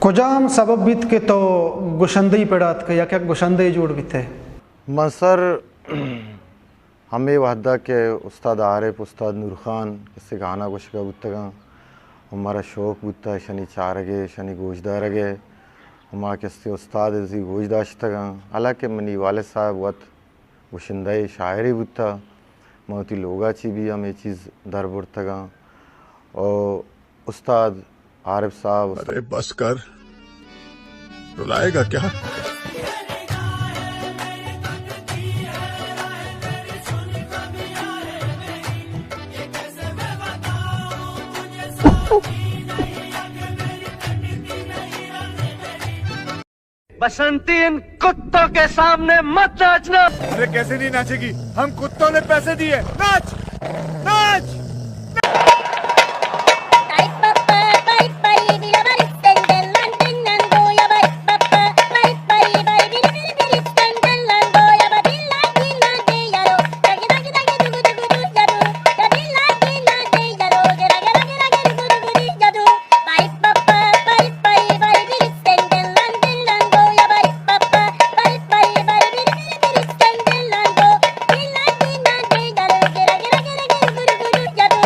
کجام سبب بیت کہ تو گشندہی پڑ ءَ اتکئے یا کہ یک گشندہے جوڑ بیتئے؟ من سر ہمے وہدا کہ استاد عارف، استاد نور خان کسے گانا گوشگا بوتگاں و مارا شوق بوتا اشانی چارگے، اشانی گوشدارگے و ما کسے استاد زی گوش داشتگاں۔ حالانکہ منی والد صاحب وت گشندہ شاعرے بوتا، من وتی لوگا چی بھی ہمے چیز در برتگاں و استاد عارف صاحب، استاد ارے بس کر، رلائے گا کیا؟ بسنتی، ان کتوں کے سامنے مت ناچنا۔ ارے کیسے نہیں ناچے گی؟ ہم کتوں نے پیسے دیے۔ ناچ! ناچ!